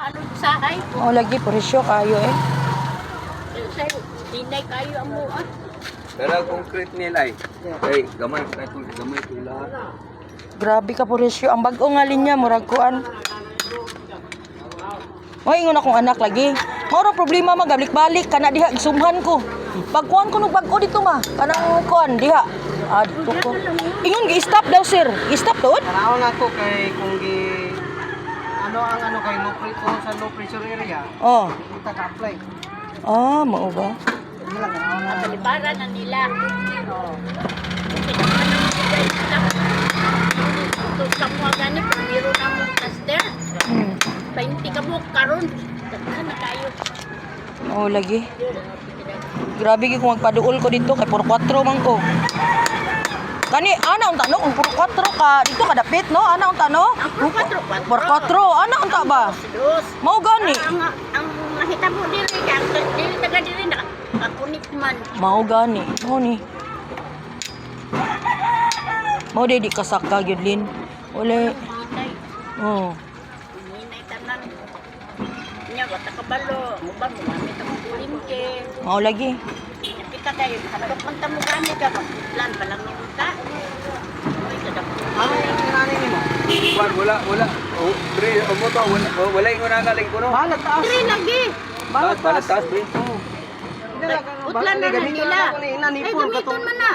Ano sahay? Oh, lagi presyo kayo eh. Say, hinay kayo ang mua. Pero concrete nila ay. Kay gamay kay gamay ko lahat. Grabe ka presyo. Ang bag-o nga linya murag kuan. Moy ingon akong anak lagi. Mao ra problema ma gabalik-balik kana diha gisumhan ko. Pagkuan ko nog bag-o dito ma. Kanang kuan diha. Ah, dito ko. Ingon gi-stop daw, sir. Gi-stop tuod? Tanaw na ko kay kung gi ano ang ano kay low pressure sa low pressure area, Oh. kita ka apply. Ah, mao ba? Hindi lang tanaw na. Balibaran na nila. Oo. Ito sa mga ganit, meron na mong cluster. 20 ka mo, karon. Daghan na kayo. Oh, lagi. Grabe gyud kung magpaduol ko dito kay puro 4 man ko. Kani ana unta no kung puro 4 ka dito kadapit no ana unta no? Ang puro 4, 4. Puro 4 ana unta ba? Dos. Mao gani. Ang mahitabo diri kay ang dili taga diri na kakunit man. Mao gani. Mao ni. Mao di kasaka gyud lin. Wala. Hinay, Oh. hinay tanan. Nya wata kabalo, mo ba mo gamit ang kulinte. Mao lagi. Kita kayo, hadlok man ta mo gamit ka plan pa lang ta. Oy, kadako. Ano yung kinani nimo? Kwan wala wala. Oh, pre, mo to wala wala ingon na galing ko no. Balag taas. Diri lagi. Balag Balag taas. taas, pre. Oo. Hindi lang, ano, Utlan na na gamiton nila. na ako ni ina, Ay, nipol, gamiton katong- man na.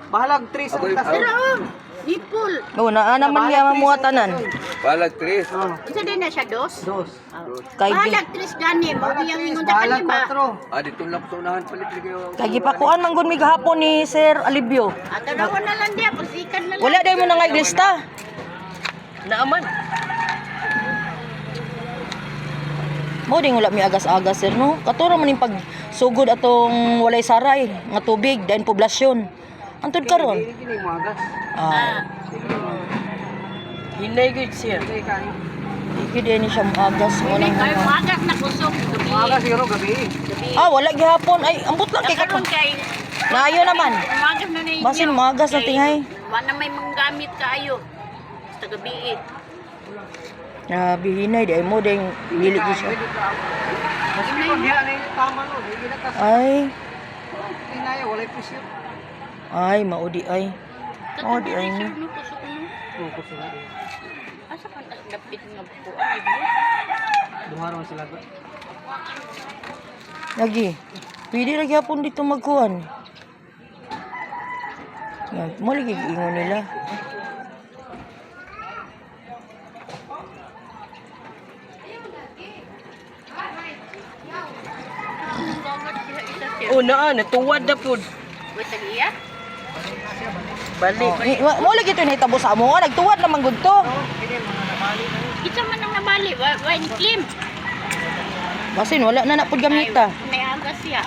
Bahalag 3 sa Ako'y- taas. Pero oh, nipol. Oh, naa naman niya mamuha tanan. Balag tres. Oh, Unsa din na siya dos? dos. Kay Bahalag tres gani, mo Bahalag diyang 3, ingon ta bahalag kani ba? 4. Ah, dito lang sa unahan palit lagi. Kay gipakuan man gud mi gahapon ni Sir Alibio. At tanawan na lang diya, pagsikan na lang. Wala dai mo na nga iglista. Naaman. Mo ding wala mi agas-agas sir no. Katuro man ning pagsugod atong walay saray nga tubig dayon poblasyon. Antud karon. Dili gini mo agas. Ah, Hinay gud siya. Dili kayo. di gyud ni siya moagas mo Hindi nang. kayo magas na kusog. Gabi. Maaga siguro gabi. Gabi. Ah, wala gihapon ay ambot lang kay Karon katon. kay Naayo naman. Umagas na ninyo. Basin moagas na Kay, tingay. Wala may manggamit kaayo. Basta gabi eh. Grabe hinay di ay mo ding dili gyud siya. Mas kung diha ni tama no, dili na tas Ay, hinaya walay pressure. ay maudi ay. Oh, di ay ni. Sir, no, kusog no. Oo, kusog. Asa man tas dapit nga bukuan eh, no? Duha ra sila ba? Lagi. Pwede ra gyapon dito magkuan. Yan, mo lagi giingon nila. Ang gagat siya isa sir. Oh, naa natuwad na pud. Wait, tag-iya? Balik. Oh, mo lagi to nahitabo sa amo. Ah, nagtuwad naman gud to. Kita man ang nabali, wa wa ni claim. Basin wala na na pud gamita. May agas siya.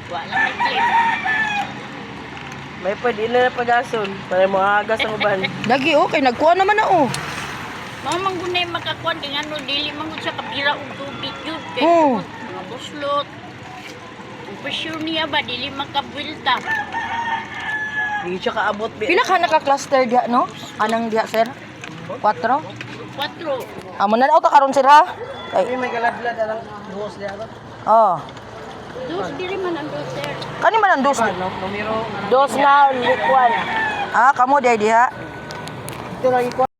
Wala may claim. May pwede na na pagason para moagas ang uban. Lagi oh, kay nagkuan naman na oh. Mao man gud na makakuan kay ngano dili man gud siya kapira og tubig yun kay Oo. mga buslot. Ang pressure niya ba dili makabwilta. Di siya kaabot bi. Pila ka naka-cluster diha no? Anang diha sir? 4? Kwatro. Amo na ta karon sir ha. Kay Ay may galadlad alang buhos diha ba? oh. Dos dili man ang dos sir. Kani man ang dos. No, numero Dos na likwan. Ah, kamo diha diha. Ito lagi ko.